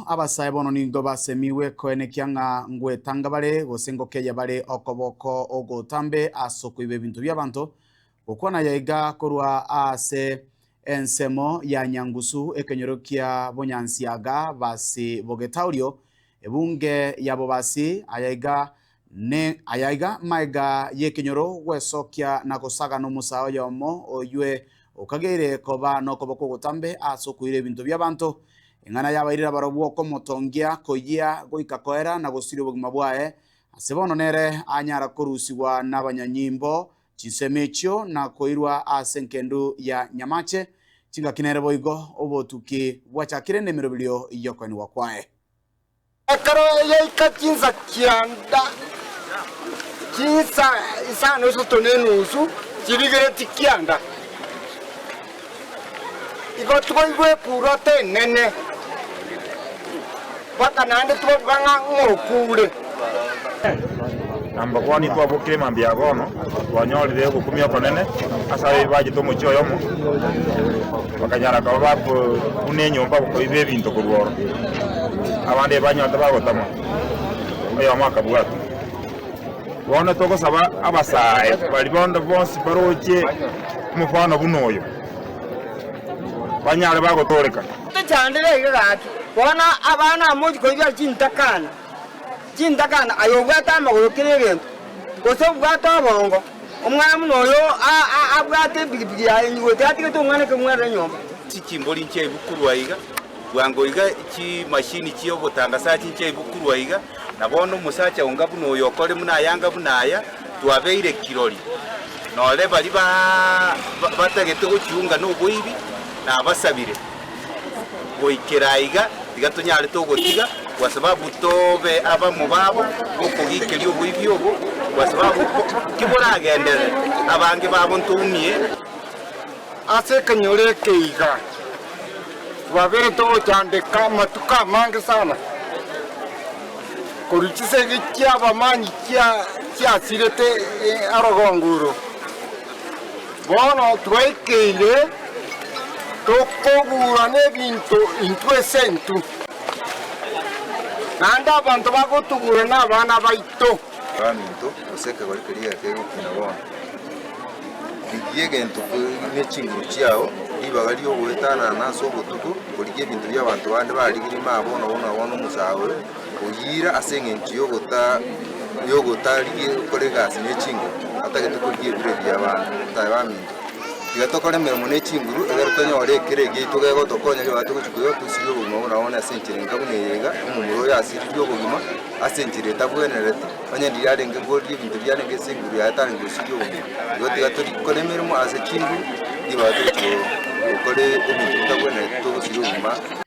Abasae bono nigo basemigwe koenekia ng'a ngwetanga bare, gose ngokeyia bare okoboko ogotambe ase okoiba ebinto bi'abanto. Gokwana yaiga korwa ase ensemo ya Nyangusu, ekenyoro kia Bonyansiaga, Basi Bogetaurio, ebunge ya Bobasi, ayaiga ne ayaiga maega y'ekenyoro gwesokia na gosaga nomosae oyomo oywe okageire koba nokoboko ogotambe ase okoira ebinto bi'abanto. Eng'ana yabairire barobwo okomotongia koyia goika koera na gosiria obogima bwaye, ase bono nere anyara korusigwa nabanyanyimbo chinsemo echio na koirwa ase engendu ya nyamache, chingaki nere boigo obotuki bwachakire nemeroberio y'okoenigwa kwaye. Ekero yaika chinsa kianda, chinsa isano isato na enusu chirigeretie kianda, igo twaigwa ekuurota enene, mpaka naende twabuga ng'a ng'o okuure. Na mbakwanie twabokire mambia ya bono, twanyorire ogokumia okonene ase abaibori bachete omochie oyomo, bakanyara koba bakobuna enyomba koiba ebinto korwa oro. Abande ebanyorete bagotama, oyomo akabwatwa. Bono togosaba abasae baria bonde bonsi baroche omofano buna oyo, banyare bagotooreka. Tochandire iga gaki, bono abana amochi koibera chintakana. Chintakana, aye obwate amagoro kera egento, gose obwate obongo, omwana buna oyo abwate epigipigi yaye nyigwete atigete omwana ekemwerera nyomba. Chimbori nchiaibukurwa iga, bwango iga chimashini chi'obotangasachi nchiaibukurwa iga, na bono omosacha onga buna oyo okore buna ayanga buna aya, twabeire kirori. Nore baria batagete gochiunga noboibi, nabasabire. Goikera aiga tiga tonyare togotiga, kwa sababu tobe abamo babo b'okogikeria oboibi obo, kwa sababu kiboragenderere, abange babo ntoumie. Ase ekenyoro eke iga twabeire togochandeka amatuko amange sana, korwa chisegi chi'abamanyi chiasirete orogongo oro. Bono twaikeire tokogura nebinto intwe ase intwe, naende abanto bagotugura nabana baito. Abaminto, gose ekegori keria gekegokina bono, rigia egento ne chinguru chiao, ribaga ri'ogoetanana ase obotuko, korigia ebinto bi'abanto bande barigirie ime bono bono bono omosae oyo, oyiira ase engencho y'ogota y'ogotarigia gokora egasi ne chinguru, atagete korigia ebiro ebiya abande. Aye baminto, tiga tokore emeremo ne chinguru, ekero tonyore ekero egiaito gegotokonya ribaga togochia koigwa tosirie obogima buna bono ase enchera enka buna eye iga, omomura oyo asiririe obogima ase enchera etabwenereti, onye ndiria arenge korigia ebinto biarenge ase enguru yaye tarenge gosiria obogima. Igo tiga torikore emeremo ase chinguru, ribaga togochia gokora ebinto bitabwenereti togosiria obogima.